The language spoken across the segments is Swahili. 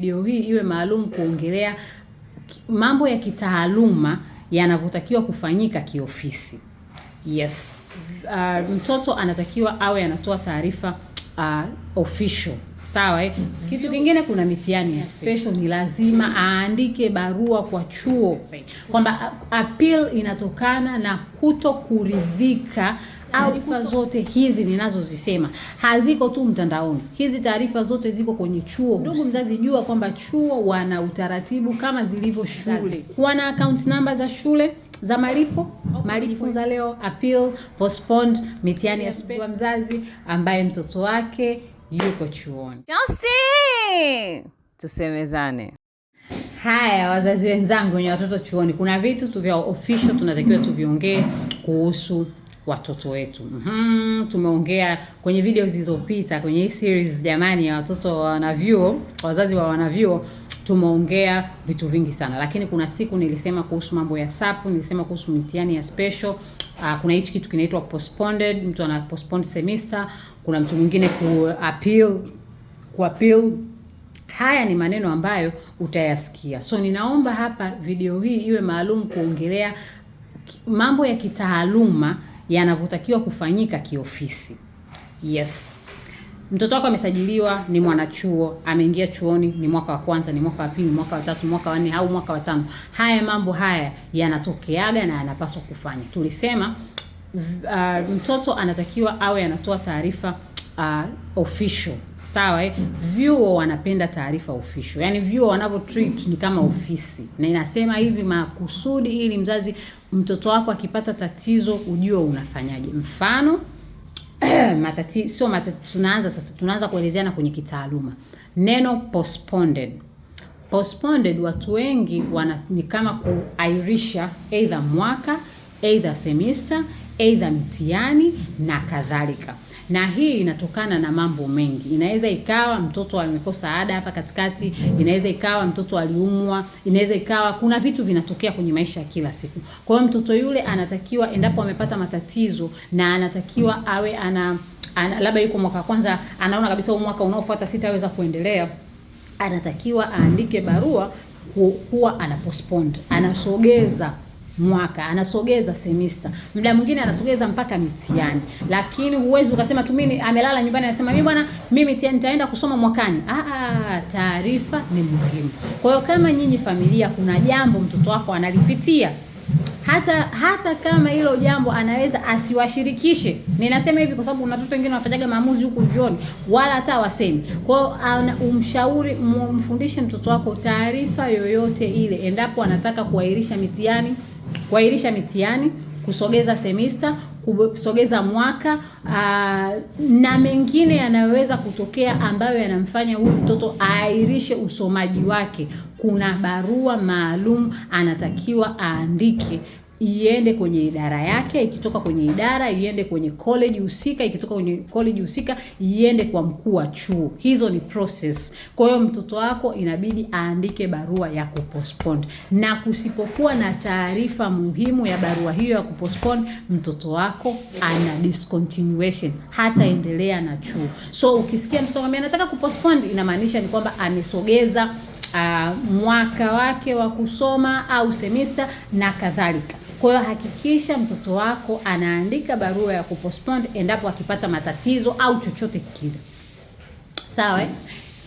Video hii iwe maalum kuongelea mambo ya kitaaluma yanavyotakiwa kufanyika kiofisi. Yes. Mtoto anatakiwa awe anatoa taarifa official. Sawa eh? Kitu kingine, kuna mitihani ya special, ni lazima aandike barua kwa chuo kwamba appeal inatokana na kuto kuridhika. Taarifa zote hizi ninazozisema haziko tu mtandaoni, hizi taarifa zote ziko kwenye chuo. Ndugu mzazi, jua kwamba chuo wana utaratibu kama zilivyo shule, wana account number za shule za malipo malipo za leo, appeal, postponed, mitihani ya special. Mzazi ambaye mtoto wake yuko chuoni. Justin, tusemezane. Haya, wazazi wenzangu wenye watoto chuoni, kuna vitu tu vya official tunatakiwa tuviongee kuhusu watoto wetu. Tumeongea kwenye video zilizopita kwenye hii series jamani, ya watoto wa wanavyuo, wazazi wa wanavyuo, tumeongea vitu vingi sana, lakini kuna siku nilisema kuhusu mambo ya SAP, nilisema kuhusu mitihani ya special. Kuna hichi kitu kinaitwa postponed, mtu ana postpone semester, kuna mtu mwingine ku appeal. Haya ni maneno ambayo utayasikia. So ninaomba hapa video hii iwe maalum kuongelea mambo ya kitaaluma yanavyotakiwa kufanyika kiofisi. Yes. Mtoto wako amesajiliwa, ni mwanachuo, ameingia chuoni, ni mwaka wa kwanza, ni mwaka wa pili, mwaka wa tatu, mwaka wa nne au mwaka wa tano. Haya mambo haya yanatokeaga na yanapaswa kufanya. Tulisema mtoto anatakiwa awe anatoa taarifa official. Sawa eh? Vyuo wanapenda taarifa official. Yaani vyuo wanavyo treat ni kama ofisi. Na inasema hivi makusudi ili mzazi, mtoto wako akipata tatizo ujue unafanyaje. Mfano sio tunaanza sasa, tunaanza kuelezeana kwenye kitaaluma. Neno postponed. Postponed watu wengi ni kama kuairisha either mwaka, either semester, either mitihani na kadhalika. Na hii inatokana na mambo mengi. Inaweza ikawa mtoto amekosa ada hapa katikati, inaweza ikawa mtoto aliumwa, inaweza ikawa kuna vitu vinatokea kwenye maisha ya kila siku. Kwa hiyo mtoto yule anatakiwa, endapo amepata matatizo na anatakiwa awe ana labda yuko mwaka kwanza, anaona kabisa huu mwaka unaofuata sitaweza kuendelea, anatakiwa aandike barua kuwa ana postpone, anasogeza mwaka, anasogeza semester, muda mwingine anasogeza mpaka mitihani. Lakini huwezi ukasema tu mimi amelala nyumbani anasema mimi bwana, mimi nitaenda kusoma mwakani. Ah, taarifa ni muhimu. Kwa hiyo kama nyinyi familia, kuna jambo mtoto wako analipitia, hata kama hilo jambo anaweza asiwashirikishe. Ninasema hivi kwa sababu kuna watoto wengine wanafanyaga maamuzi huku vyuoni wala hata wasemi. Kwa hiyo umshauri, mfundishe mtoto wako taarifa yoyote ile, endapo anataka kuahirisha mitihani, kusogeza semester, kusogeza mwaka, na mengine yanayoweza kutokea ambayo yanamfanya huyu mtoto aahirishe usomaji wake. Kuna barua maalum anatakiwa aandike, iende kwenye idara yake, ikitoka kwenye idara iende kwenye college husika, ikitoka kwenye college husika iende kwa mkuu wa chuo. Hizo ni process. Kwa hiyo mtoto wako inabidi aandike barua ya kupostpone, na kusipokuwa na taarifa muhimu ya barua hiyo ya kupostpone, mtoto wako ana discontinuation, hataendelea na chuo. So ukisikia mtoto akwambia anataka kupostpone, inamaanisha ni kwamba amesogeza mwaka wake wa kusoma au semester na kadhalika. Kwa hiyo hakikisha mtoto wako anaandika barua ya kupostpone endapo akipata matatizo au chochote kile. Sawa eh?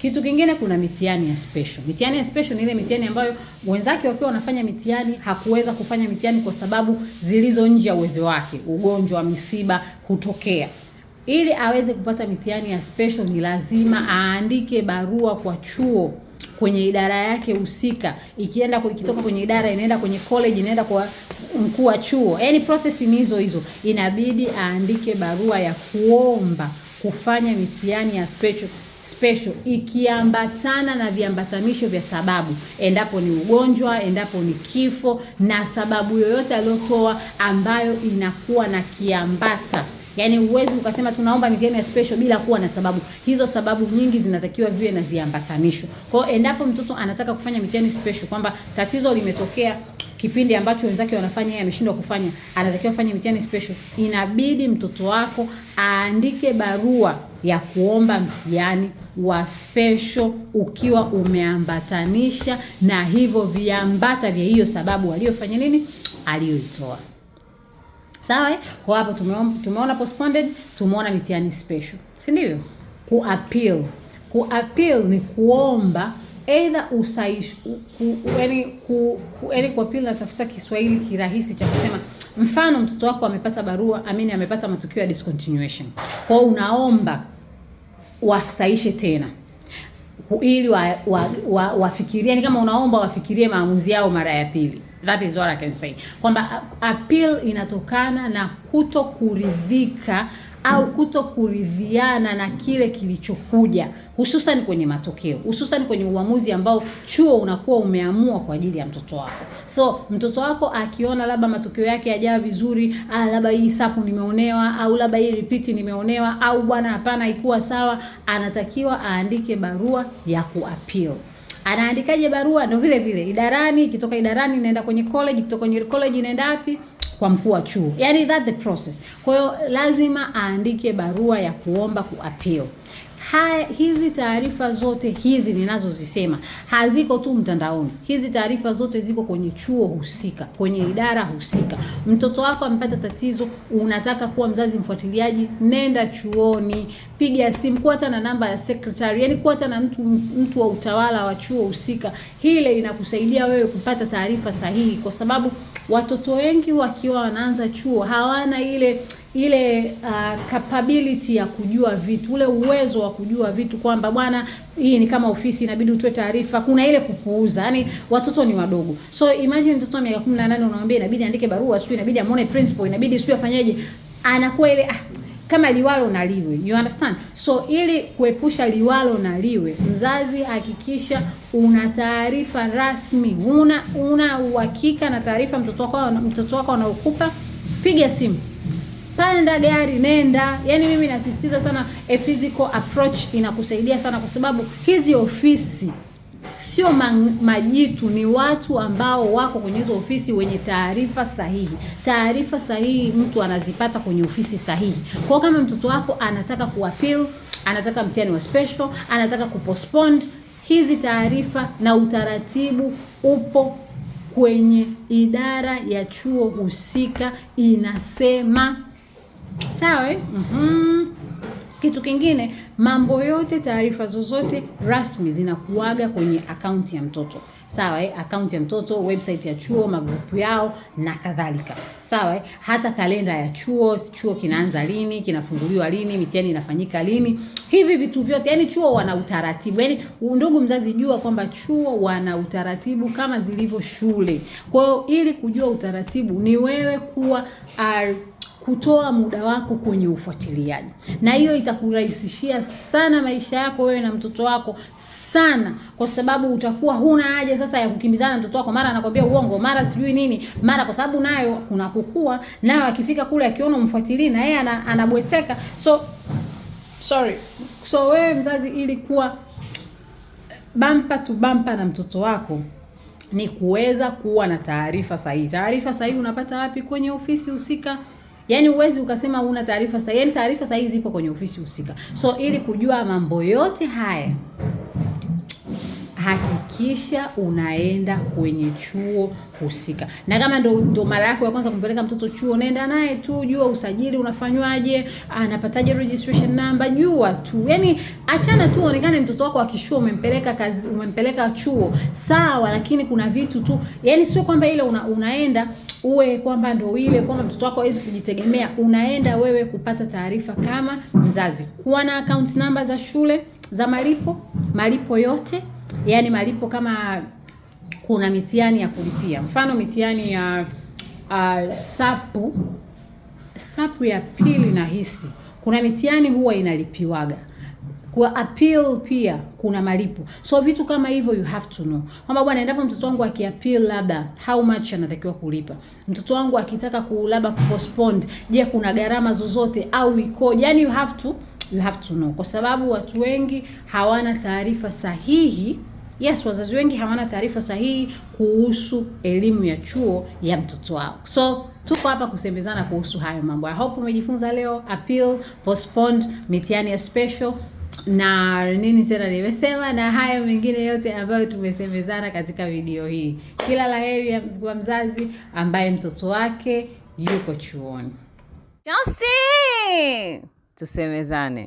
Kitu kingine, kuna mitihani ya special. Mitihani ya special ni ile mitihani ambayo wenzake wakiwa wanafanya mitihani hakuweza kufanya mitihani kwa sababu zilizo nje ya uwezo wake, ugonjwa, misiba hutokea. Ili aweze kupata mitihani ya special ni lazima aandike barua kwa chuo kwenye idara yake husika. Ikienda ikitoka kwenye idara inaenda kwenye college, inaenda kwa mkuu wa chuo. Yaani process ni hizo hizo. Inabidi aandike barua ya kuomba kufanya mitihani ya special ikiambatana na viambatanisho vya sababu, endapo ni ugonjwa, endapo ni kifo na sababu yoyote aliyotoa ambayo inakuwa na kiambata. Yaani huwezi ukasema tunaomba mitihani ya special bila kuwa na sababu. Hizo sababu nyingi zinatakiwa viwe na viambatanisho. Kwa hiyo endapo mtoto anataka kufanya mitihani special, kwamba tatizo limetokea kipindi ambacho wenzake wanafanya, yeye ameshindwa kufanya, anatakiwa afanye mitihani special, inabidi mtoto wako aandike barua. ya kuomba mtihani wa special ukiwa umeambatanisha na hivyo viambata vya hiyo sababu aliyofanya nini, aliyoitoa. Sawa eh? Kwa hapo tumeona postponed, tumeona mitihani special, si ndivyo? Kuappeal. Kuappeal ni kuomba either usaish, yaani yaani kuappeal, natafuta Kiswahili kirahisi cha kusema, mfano mtoto wako amepata barua, amini amepata matokeo ya discontinuation. Kwa hiyo unaomba wasaishe tena ili wafikirie, yani kama unaomba wafikirie maamuzi yao mara ya pili. That is what I can say, kwamba appeal inatokana na kuto kuridhika au kuto kuridhiana na kile kilichokuja, hususan kwenye matokeo, hususan kwenye uamuzi ambao chuo unakuwa umeamua kwa ajili ya mtoto wako. So mtoto wako akiona labda matokeo yake hayajawa vizuri, labda hii supp nimeonewa, au labda hii repeat nimeonewa, au bwana hapana, haikuwa sawa, anatakiwa aandike barua ya kuappeal. Anaandikaje barua? Ndio vile vile idarani, ikitoka idarani inaenda kwenye college, ikitoka kwenye college inaenda wapi? Kwa mkuu wa chuo. Yani that the process. Kwa hiyo lazima aandike barua ya kuomba kuappeal. Haya, hizi taarifa zote hizi ninazozisema haziko tu mtandaoni. Hizi taarifa zote ziko kwenye chuo husika, kwenye idara husika. Mtoto wako amepata tatizo, unataka kuwa mzazi mfuatiliaji, nenda chuoni, piga simu, kuwa hata na namba ya secretary, yani kuwa hata na mtu wa utawala wa chuo husika. Hile inakusaidia wewe kupata taarifa sahihi, kwa sababu watoto wengi wakiwa wanaanza chuo hawana ile capability ya kujua vitu, ule uwezo wa kujua vitu kwamba bwana, hii ni kama ofisi inabidi utoe taarifa. Kuna ile kupuuza, yani watoto ni wadogo. So imagine mtoto wa miaka 18 unamwambia inabidi andike barua, sijui inabidi amuone principal, inabidi sijui afanyeje, anakuwa ile kama liwalo na liwe, you understand? So ili kuepusha liwalo na liwe, mzazi hakikisha una taarifa rasmi, una uhakika na taarifa mtoto wako anaokupa, piga simu, panda gari, nenda. Yani mimi nasisitiza sana a physical approach inakusaidia sana, kwa sababu hizi ofisi sio majitu, ni watu ambao wako kwenye hizo ofisi wenye taarifa sahihi. Taarifa sahihi mtu anazipata kwenye ofisi sahihi. Kwa kama mtoto wako anataka kuappeal, anataka mtihani wa special, anataka kupostpone, hizi taarifa na utaratibu upo kwenye idara ya chuo husika inasema. Sawa eh? Kitu kingine, mambo yote, taarifa zozote rasmi zinakuaga kwenye akaunti ya mtoto. Sawa eh? Akaunti ya mtoto, website ya chuo, magrupu yao na kadhalika. Sawa eh? Hata kalenda ya chuo, chuo kinaanza lini, kinafunguliwa lini, mitihani inafanyika lini. Hivi vitu vyote, yani chuo wana utaratibu. Yani ndugu mzazi, jua kwamba chuo wana utaratibu kama zilivyo shule. Kwa hiyo ili kujua utaratibu ni wewe kuwa kutoa muda wako kwenye ufuatiliaji, na hiyo itakurahisishia sana maisha yako wewe na mtoto wako sana, kwa sababu utakuwa huna haja sasa ya kukimbizana na mtoto wako, mara anakwambia uongo, mara sijui nini, mara kwa sababu nayo kuna kukua nayo, akifika kule akiona umfuatilii na yeye anabweteka. So sorry, so wewe mzazi, ili kuwa bumper to bumper na mtoto wako ni kuweza kuwa na taarifa sahihi. Taarifa sahihi unapata wapi? Kwenye ofisi husika. Yaani huwezi ukasema una taarifa sahihi. Yaani taarifa sahihi zipo kwenye ofisi husika. So ili kujua mambo yote haya, hakikisha unaenda kwenye chuo husika. Na kama ndo mara yako ya kwanza kumpeleka mtoto chuo, nenda naye tu, jua usajili unafanywaje, anapataje registration number, jua tu. Yaani achana tu onekane mtoto wako akishua umempeleka kazi, umempeleka chuo, sawa, lakini kuna vitu tu, yaani sio kwamba ile unaenda uwe kwamba ndo ile kwamba mtoto wako hawezi kujitegemea. Unaenda wewe kupata taarifa kama mzazi, kuwa na account number za shule za malipo, malipo yote, yaani malipo kama kuna mitihani ya kulipia, mfano mitihani ya supp ya pili na hisi, kuna mitihani huwa inalipiwaga kwa appeal pia kuna malipo. So vitu kama hivyo you have to know kwamba bwana, endapo mtoto wangu akiappeal labda how much anatakiwa kulipa, mtoto wangu akitaka ku labda kupostpone, je, kuna gharama zozote au ikoje? Yani you have to know, kwa sababu watu wengi hawana taarifa sahihi. Yes, wazazi wengi hawana taarifa sahihi kuhusu elimu ya chuo ya mtoto wao. So tuko hapa kusemezana kuhusu hayo mambo. I hope umejifunza leo: appeal, postponed, mitihani ya special na nini tena nimesema, na hayo mengine yote ambayo tumesemezana katika video hii. Kila la heri kwa mzazi ambaye mtoto wake yuko chuoni. Justin, tusemezane.